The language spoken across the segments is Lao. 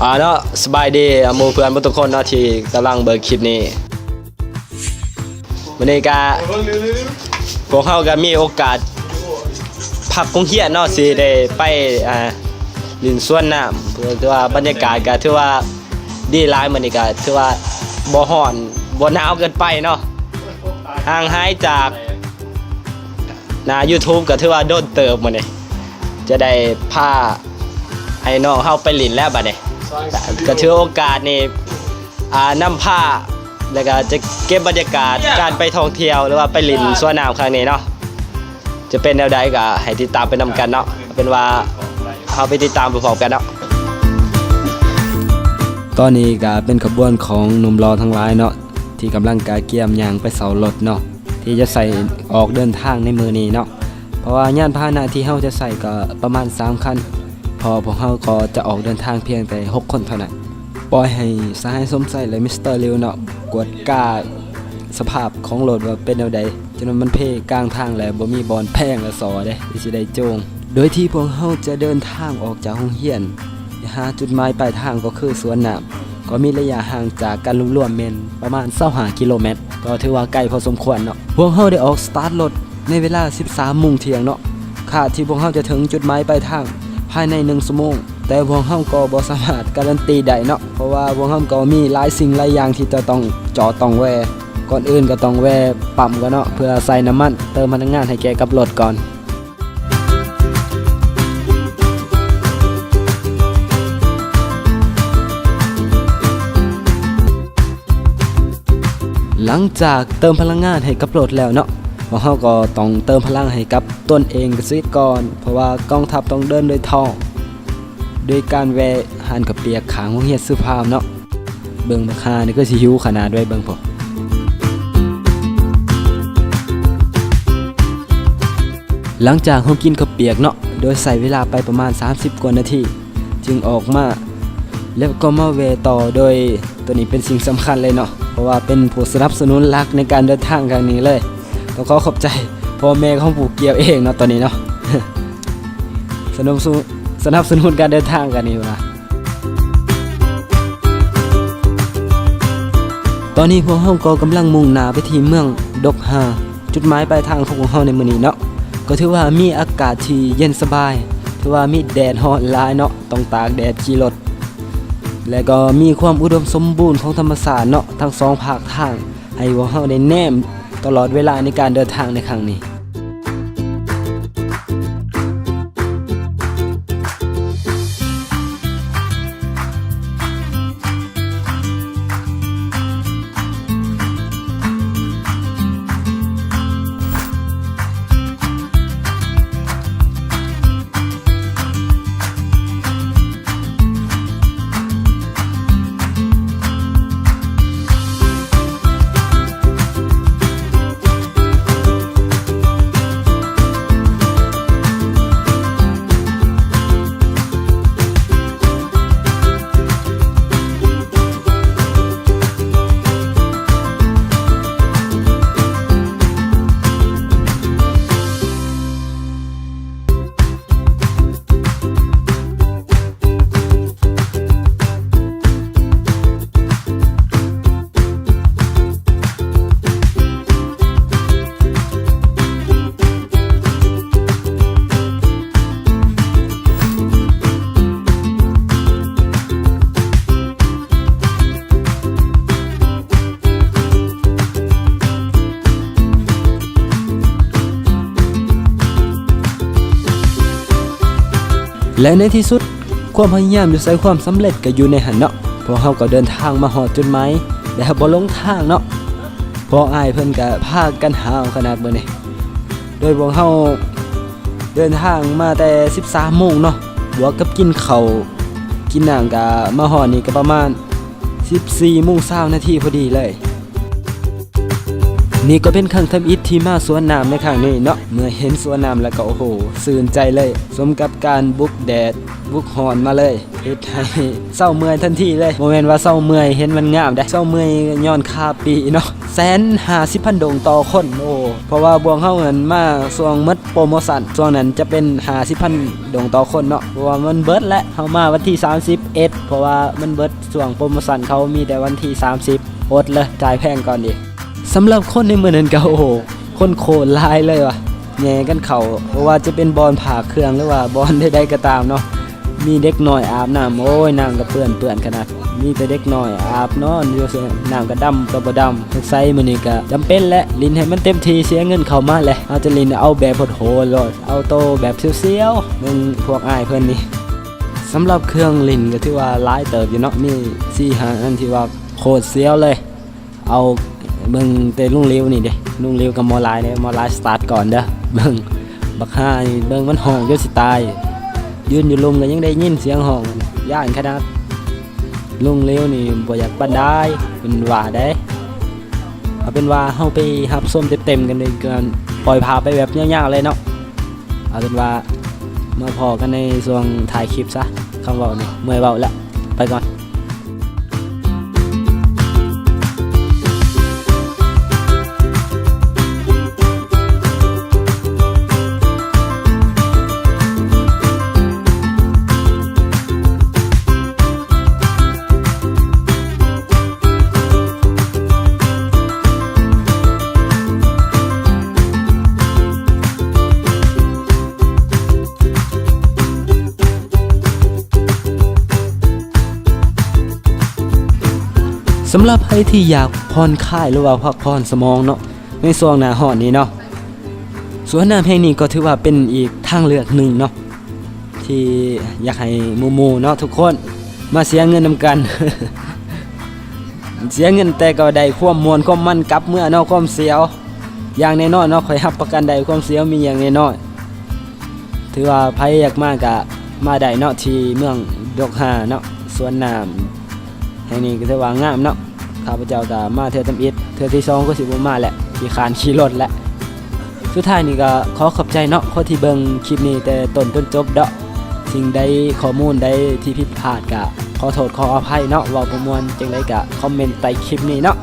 ອ່າເນາະ ສະບາຍດີ ອ່າ ໝູ່ເພື່ອນເບິດທຸກຄົນເນາະ ທີ່ກຳລັງເບິ່ງຄລິບນີ້. ມື້ນີ້ກະ ພວກເຮົາກະມີໂອກາດພັກໂຮງຮຽນເນາະ ຊິໄດ້ໄປ ອ່າ ຫຼິ້ນສວນນ້ຳ ຖືວ່າບັນຍາກາດກະຖືວ່າດີຫຼາຍ. ມື້ນີ້ກະຖືວ່າບໍ່ຮ້ອນບໍ່ໜາວເກີນໄປເນາະ ຫ່າງຫາຍຈາກ ໜ້າຢູທູບກະຖືວ່າດົນເຕີບ. ມື້ນີ້ຈະໄດ້ພາອ້າຍນ້ອງເຮົາໄປຫຼິ້ນແລ້ວບາດນີ້ ກະຖືໂອກາດນີ້ ອ່າ ນຳພາ ແລ້ວກະຈະເກັບບັນຍາກາດການໄປທ່ອງທ່ຽວ ຫຼືວ່າໄປຫຼິ້ນສວນນ້ຳຄັ້ງນີ້ເນາະ ຈະເປັນແນວໃດກະໃຫ້ຕິດຕາມໄປນຳກັນເນາະ. ເປັນວ່າເຮົາໄປຕິດຕາມໄປພ້ອມກັນເນາະ. ຕອນນີ້ກະເປັນຂະບວນຂອງໜຸ່ມຫຼໍ່ທັງຫຼາຍເນາະ ທີ່ກຳລັງກະກຽມຍ່າງໄປເຊົ່າລົດເນາະ ທີ່ຈະໃຊ້ອອກເດີນທາງໃນມື້ນີ້ເນາະ. ເພາະວ່າຍານພາຫະນະທີ່ເຮົາຈະໃຊ້ກໍປະມານສາມຄັນ ເພາະພວກເຮົາກໍຈະອອກເດີນທາງພຽງແຕ່ຫົກຄົນເທົ່ານັ້ນ. ປ່ອຍໃຫ້ສະຫາຍສົມໄຊ ແລະ ມິສເຕີລິວເນາະ ກວດກາສະພາບຂອງລົດວ່າເປັນແນວໃດ, ຈົນວ່າມັນເພກາງທາງ ແລະ ບໍ່ມີບ່ອນແພງ ແລະ ສໍ້ເດ້ ທີ່ຊິໄດ້ໂຈງ. ໂດຍທີ່ພວກເຮົາຈະເດີນທາງອອກຈາກໂຮງຮຽນ ໄປຫາຈຸດໝາຍປາຍທາງກໍຄືສວນນ້ຳ ກໍມີໄລຍະຫ່າງຈາກກັນລວມໆແມ່ນປະມານຊາວຫ້າກິໂລແມັດ ກໍຖືວ່າໄກພໍສົມຄວນເນາະ. ພວກເຮົາໄດ້ອອກສະຕາດລົດໃນເວລາສິບສາມໂມງທ່ຽງເນາະ ຄາດທີ່ພວກເຮົາຈະເຖິງຈຸດໝາຍປາຍທາງພາຍໃນໜຶ່ງຊົ່ວໂມງ, ແຕ່ພວກເຮົາກໍບໍ່ສາມາດກາຣັນຕີໄດ້ເນາະ ເພາະວ່າພວກເຮົາກໍມີຫຼາຍສິ່ງຫຼາຍຢ່າງທີ່ຈະຕ້ອງຈອດຕ້ອງແວ່. ກ່ອນອື່ນກໍຕ້ອງແວ່ປ້ຳກ່ອນເນາະ ເພື່ອໃສ່ນ້ຳມັນເຕີມພະລັງງານໃຫ້ແກ່ກັບລົດກ່ອນ. ຫຼັງຈາກເຕີມພະລັງງານໃຫ້ກັບລົດແລ້ວເນາະ, ພວກເຮົາກໍຕ້ອງເຕີມພະລັງໃຫ້ກັບຕົນເອງເສຍກ່ອນ, ເພາະວ່າກອງທັບຕ້ອງເດີນໂດຍທ້ອງ, ໂດຍການແວ່ຮ້ານເຂົ້າປຽກຂ້າງໂຮງຮຽນເຊີພາມເນາະ. ເບິ່ງບັກຫ່ານີ້ຄືຊິຫິວຂະໜາດເວີຍ ເບິ່ງພຸ້ນ. ຫຼັງຈາກເຮົາກິນເຂົ້າປຽກເນາະ ໂດຍໃຊ້ເວລາໄປປະມານສາມສິບກວ່ານາທີ ຈຶ່ງອອກມາ ແລ້ວກໍມາແວ່ຕໍ່ ໂດຍໂຕນີ້ເປັນສິ່ງສຳຄັນເລີຍເນາະ ເພາະວ່າເປັນຜູ້ສະໜັບສະໜູນຫຼັກໃນການເດີນທາງຄັ້ງນີ້ເລີຍ. ຕ້ອງຂໍຂອບໃຈພໍ່ແມ່ຂອງຜູ້ກ່ຽວເອງເນາະ ໂຕນີ້ເນາະ ສະໜັບສະໜູນ ສະໜັບສະໜູນການເດີນທາງຄັ້ງນີ້ວ່າ. ຕອນນີ້ພວກເຮົາກໍກຳລັງມຸ່ງໜ້າໄປທີ່ເມືອງດົກຮາ ຈຸດໝາຍປາຍທາງຂອງພວກເຮົາໃນມື້ນີ້ເນາະ ກໍຖືວ່າມີອາກາດທີ່ເຢັນສະບາຍ, ຖືວ່າມີແດດຮ້ອນຫຼາຍເນາະ, ຕ້ອງຕາກແດດຂີ່ລົດ ແລະ ກໍມີຄວາມອຸດົມສົມບູນຂອງທຳມະຊາດເນາະ ທັງສອງພາກທາງ ໃຫ້ພວກເຮົາໄດ້ແນມຕະຫຼອດເວລາໃນການເດີນທາງໃນຄັ້ງນີ້. ແລະ ໃນທີ່ສຸດ ຄວາມພະຍາຍາມຢູ່ໃສ ຄວາມສຳເລັດກໍຢູ່ໃນຫັ້ນເນາະ. ພວກເຮົາກໍເດີນທາງມາຮອດຈຸດໝາຍ ແລະ ບໍ່ຫຼົງທາງເນາະ ພວກອ້າຍເພິ່ນກໍພາກັນຫ້າວຂະໜາດມື້ນີ້. ໂດຍພວກເຮົາເດີນທາງມາແຕ່ສິບສາມໂມງເນາະ ບວກກັບກິນເຂົ້າກິນນ້ຳ ກໍມາຮອດນີ້ກໍປະມານສິບສີ່ໂມງຊາວນາທີພໍດີເລີຍ. ນີ້ກໍເປັນຄັ້ງທຳອິດທີ່ມາສວນນ້ຳໃນຄັ້ງນີ້ເນາະ. ເມື່ອເຫັນສວນນ້ຳແລ້ວກໍ ໂອ້ໂຫ ຊື່ນໃຈເລີຍ ສົມກັບການບຸກແດດ ລຸກຮ້ອນມາເລີຍ ເຮັດໃຫ້ເຊົາເມື່ອຍທັນທີເລີຍ. ບໍ່ແມ່ນວ່າເຊົາເມື່ອຍເຫັນມັນງາມເດ້ ເຊົາເມື່ອຍຍ້ອນຄ່າປີ້ເນາະ. ແສນຫ້າສິບພັນດົງຕໍ່ຄົນ. ໂອ້ ເພາະວ່າພວກເຮົານັ້ນມາຊ່ວງໝົດໂປຣໂມຊັນ ຊ່ວງນັ້ນຈະເປັນຫ້າສິບພັນດົງຕໍ່ຄົນເນາະ ເພາະວ່າມັນເບິດແລ້ວ. ເຮົາມາວັນທີສາມສິບເອັດ ເພາະວ່າມັນເບິດຊ່ວງໂປຣໂມຊັນ ເຂົາມີແຕ່ວັນທີສາມສິບ ອົດເລີຍ ຈ່າຍແພງກ່ອນອີກ. ສຳລັບຄົນໃນມື້ນັ້ນກໍ ໂອ້ໂຫ ຄົນໂຄດຫຼາຍເລີຍວ່າ ແຍ່ກັນເຂົ້າ ບໍ່ວ່າຈະເປັນບ່ອນພາກເຄື່ອງ ຫຼືວ່າບ່ອນໃດໆກໍຕາມເນາະ. ມີເດັກນ້ອຍອາບນ້ຳ ໂອ້ຍ ນ້ຳກໍເປື້ອນ ເປື້ອນຂະໜາດ. ມີແຕ່ເດັກນ້ອຍອາບນອນຢູ່ ນ້ຳກໍດຳກໍບໍ່ດຳ. ສົງໄສມື້ນີ້ກໍຈຳເປັນແຫຼະ ຫຼິ້ນໃຫ້ມັນເຕັມທີ່ ເສຍເງິນເຂົ້າມາແຫຼະ ເຮົາຈະຫຼິ້ນເອົາແບບໂຫດໆໂລດ ເອົາໂຕແບບສຽວໆ. ເບິ່ງພວກອ້າຍເພິ່ນນີ້ ສຳລັບເຄື່ອງຫຼິ້ນກໍຖືວ່າຫຼາຍເຕີບຢູ່ເນາະ ມີສີ່ຫ້າອັນທີ່ວ່າໂຄດສຽວເລີຍ. ເອົາ ເບິ່ງແຕ່ລຸງຫຼິວນີ້ເດ້ ລຸງຫຼິວກັບໝໍຫຼາຍເດ້. ໝໍຫຼາຍສະຕາດກ່ອນເດີ ເບິ່ງບັກຫ່ານີ້ ເບິ່ງມັນຮ້ອງຈົນຊິຕາຍ ຢືນຢູ່ລຸ່ມກໍຍັງໄດ້ຍິນສຽງຮ້ອງ ຢ້ານຂະໜາດ. ລຸງຫຼິວນີ້ບໍ່ຢາກປານໃດ ເພິ່ນວ່າເດ້. ເອົາເປັນວ່າເຮົາໄປຮັບຊົມເຕັມໆກັນເລີຍ ກ່ອນປ່ອຍພາບໄປແບບຍາວໆເລີຍເນາະ. ເອົາເປັນວ່າມາພໍ້ກັນໃນຊ່ວງທ້າຍຄລິບຊະ ຄຳເວົ້ານີ້ເມື່ອຍເວົ້າແລ້ວ ໄປກ່ອນ. ສຳລັບໃຜທີ່ຢາກຜ່ອນຄາຍ ຫຼືວ່າພັກຜ່ອນສະໝອງເນາະ ໃນຊ່ວງໜ້າຮ້ອນນີ້ເນາະ ສວນນ້ຳແຫ່ງນີ້ກໍຖືວ່າເປັນອີກທາງເລືອກໜຶ່ງເນາະ ທີ່ຢາກໃຫ້ໝູ່ໆເນາະທຸກຄົນມາເສຍເງິນນຳກັນ. ເສຍເງິນແຕ່ກໍໄດ້ຄວາມມ່ວນຄວາມມັນກັບເມືອເນາະ ຄວາມສຽວ ຢ່າງແນ່ນອນເນາະ ຂ້ອຍຮັບປະກັນໄດ້ ຄວາມສຽວມີຢ່າງແນ່ນອນ. ຖືວ່າໃຜຢາກມາກະມາໄດ້ເນາະ ທີ່ເມືອງດົກຮ່າເນາະ ສວນນ້ຳແຫ່ງນີ້ກໍຖືວ່າງາມເນາະ. ຂ້າພະເຈົ້າກໍມາເທື່ອທຳອິດ ເທື່ອທີສອງກໍຊິບໍ່ມາແຫຼະ ຂີ້ຄ້ານຂີ່ລົດແຫຼະ. ສຸດທ້າຍນີ້ກໍຂໍຂອບໃຈເນາະ ຄົນທີ່ເບິ່ງຄລິບນີ້ແຕ່ຕົ້ນຈົນຈົບເນາະ. ສິ່ງໃດ ຂໍ້ມູນໃດທີ່ຜິດພາດກໍຂໍໂທດຂໍອະໄພເນາະ ເວົ້າບໍ່ມ່ວນຈັ່ງໃດກໍຄອມເມັນໃຕ້ຄລິບນີ້ເນາະ.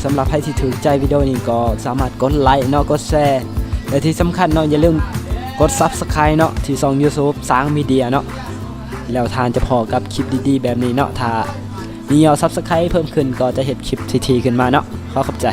ສຳລັບໃຜທີ່ຖືກໃຈວິດີໂອນີ້ກໍສາມາດກົດໄລເນາະ ກົດແຊ ແລະທີ່ສຳຄັນເນາະ ຢ່າລືມກົດ Subscribe ເນາະ ທີ່ຊ່ອງ YouTube ຊ້າງ Media ເນາະ ແລ້ວທ່ານຈະພໍ້ກັບຄລິບດີໆແບບນີ້ເນາະ. ຖ້າມີຍອດ Subscribe ເພີ່ມຂຶ້ນກໍຈະເຮັດຄລິບຖີ່ໆຂຶ້ນມາເນາະ. ຂໍຂອບໃຈ.